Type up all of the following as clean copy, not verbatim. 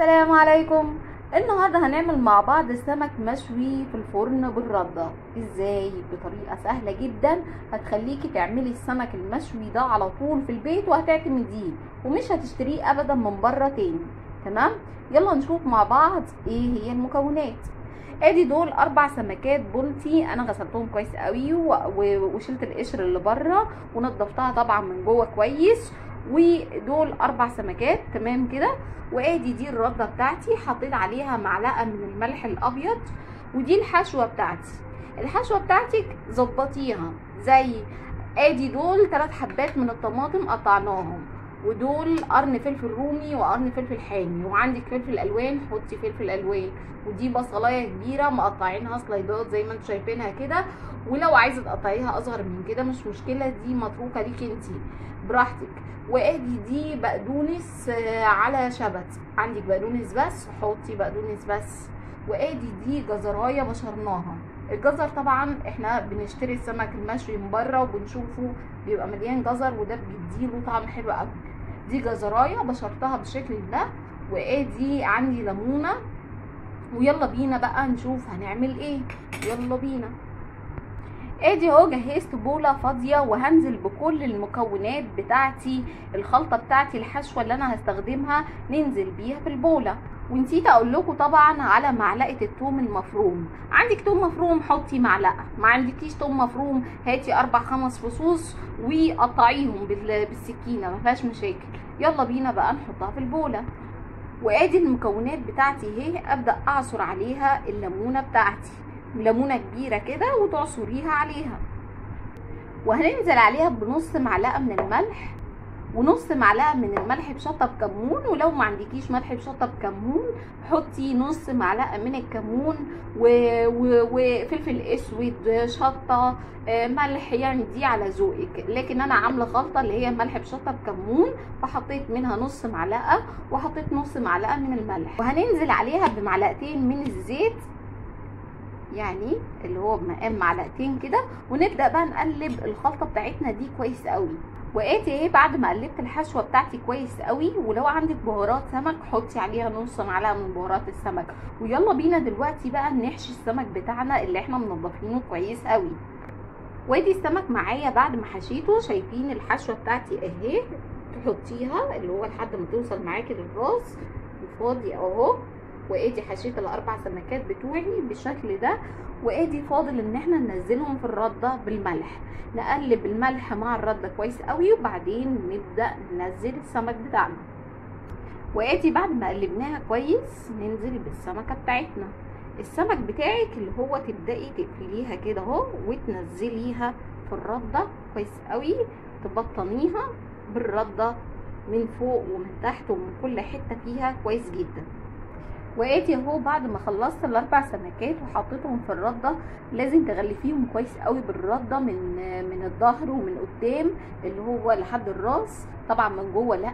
السلام عليكم. النهارده هنعمل مع بعض سمك مشوي في الفرن بالردة. ازاي؟ بطريقة سهلة جدا هتخليكي تعملي السمك المشوي ده على طول في البيت وهتعتمديه ومش هتشتريه ابدا من بره تاني. تمام، يلا نشوف مع بعض ايه هي المكونات. ادي دول 4 سمكات بلطي، انا غسلتهم كويس قوي وشلت القشر اللي بره ونضفتها طبعا من جوه كويس، ودول 4 سمكات تمام كده. وادي دي الردة بتاعتي، حطيت عليها معلقه من الملح الابيض، ودي الحشوه بتاعتي. الحشوه بتاعتك ظبطيها زي ادي دول 3 حبات من الطماطم قطعناهم، ودول قرن فلفل رومي وقرن فلفل حامي، وعندك فلفل الوان حطي فلفل الوان، ودي بصلايه كبيرة مقطعينها سلايدات زي ما انتم شايفينها كده، ولو عايزه تقطعيها اصغر من كده مش مشكلة، دي متروكة ليكي انتي براحتك. وادي دي بقدونس على شبت، عندك بقدونس بس حطي بقدونس بس. وادي دي جزرايه بشرناها. الجزر طبعا احنا بنشتري السمك المشوي من بره وبنشوفه بيبقى مليان جزر، وده بيديله طعم حلو قوي. دي جزرايه بشرتها بالشكل ده. وادي عندي ليمونه. ويلا بينا بقى نشوف هنعمل ايه، يلا بينا. ادي اهو جهزت بوله فاضية وهنزل بكل المكونات بتاعتي، الخلطة بتاعتي الحشوه اللي انا هستخدمها ننزل بيها في البوله. ونسيت اقول لكم طبعا على معلقه الثوم المفروم. عندك ثوم مفروم حطي معلقه، ما عندكيش ثوم مفروم هاتي 4 5 فصوص وقطعيهم بالسكينة، ما فيهاش مشاكل. يلا بينا بقى نحطها في البوله. وادي المكونات بتاعتي اهي، ابدا اعصر عليها الليمونه بتاعتي، ليمونه كبيرة كده وتعصريها عليها. وهننزل عليها بنص معلقه من الملح ونص معلقه من الملح بشطه بكمون، ولو ما عندكيش ملح بشطه بكمون حطي نص معلقه من الكمون وفلفل اسود، شطه، ملح، يعني دي على ذوقك، لكن انا عامله خلطه اللي هي ملح بشطه بكمون فحطيت منها نص معلقه وحطيت نص معلقه من الملح. وهننزل عليها بمعلقتين من الزيت، يعني اللي هو بمقام معلقتين كده، ونبدا بقى نقلب الخلطة بتاعتنا دي كويس قوي. وادي اهي بعد ما قلبت الحشوه بتاعتي كويس قوي، ولو عندك بهارات سمك حطي عليها نص معلقه من بهارات السمك. ويلا بينا دلوقتي بقى نحشي السمك بتاعنا اللي احنا منضفينه كويس قوي. وادي السمك معايا بعد ما حشيته، شايفين الحشوه بتاعتي اهي، تحطيها اللي هو لحد ما توصل معاكي للراس الفاضي اهو. وادي حشيت ال4 سمكات بتوعي بالشكل ده. وادي فاضل ان احنا ننزلهم في الردة بالملح، نقلب الملح مع الردة كويس قوي، وبعدين نبدا ننزل السمك بتاعنا. وادي بعد ما قلبناها كويس ننزل بالسمكه بتاعتنا. السمك بتاعك اللي هو تبداي تقفليها كده اهو وتنزليها في الردة كويس قوي، تبطنيها بالرده من فوق ومن تحت ومن كل حتة فيها كويس جدا. وادي اهو بعد ما خلصت ال4 سمكات وحطيتهم في الردة، لازم تغلفيهم كويس قوي بالرده من الظهر ومن قدام اللي هو لحد الراس، طبعا من جوه لا.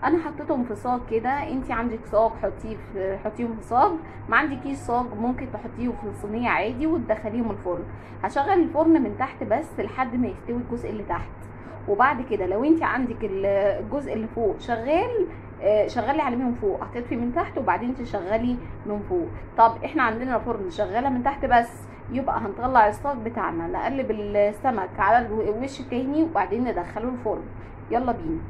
انا حطيتهم في صاج كده، انت عندك صاج حطيه حطيهم في صاج، ما عندكيش صاج ممكن تحطيهم في صينية عادي وتدخليهم الفرن. هشغل الفرن من تحت بس لحد ما يستوي الجزء اللي تحت، وبعد كده لو انت عندك الجزء اللي فوق شغال شغلي عليه من فوق، هتطفي من تحت وبعدين تشغلي من فوق. طب احنا عندنا الفرن شغالة من تحت بس، يبقى هنطلع الصاج بتاعنا نقلب السمك على الوش التاني وبعدين ندخله الفرن. يلا بينا.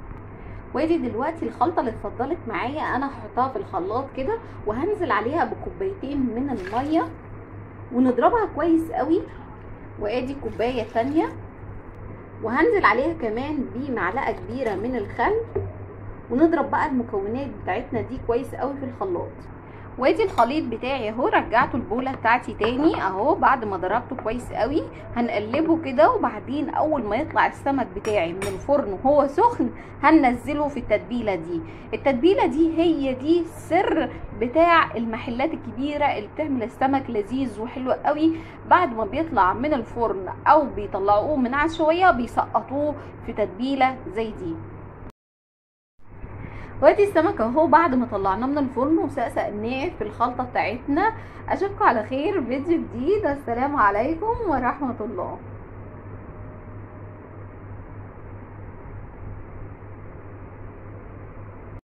وادي دلوقتي الخلطة اللي اتفضلت معايا انا هحطها في الخلاط كده، وهنزل عليها بكوبايتين من المية ونضربها كويس قوي. وادي كوباية تانية، وهنزل عليها كمان بمعلقه كبيرة من الخل، ونضرب بقى المكونات بتاعتنا دي كويس قوي في الخلاط. وادي الخليط بتاعي اهو، رجعته البوله بتاعتي تاني اهو بعد ما ضربته كويس قوي. هنقلبه كده، وبعدين اول ما يطلع السمك بتاعي من الفرن وهو سخن هننزله في التتبيله دي. التتبيله دي هي دي السر بتاع المحلات الكبيرة اللي بتعمل السمك لذيذ وحلو قوي. بعد ما بيطلع من الفرن او بيطلعوه من على شوية بيسقطوه في تتبيله زي دي. وادي السمك اهو بعد ما طلعناه من الفرن وسقسقناه في الخلطة بتاعتنا. اشوفكم على خير فيديو جديد. السلام عليكم ورحمة الله.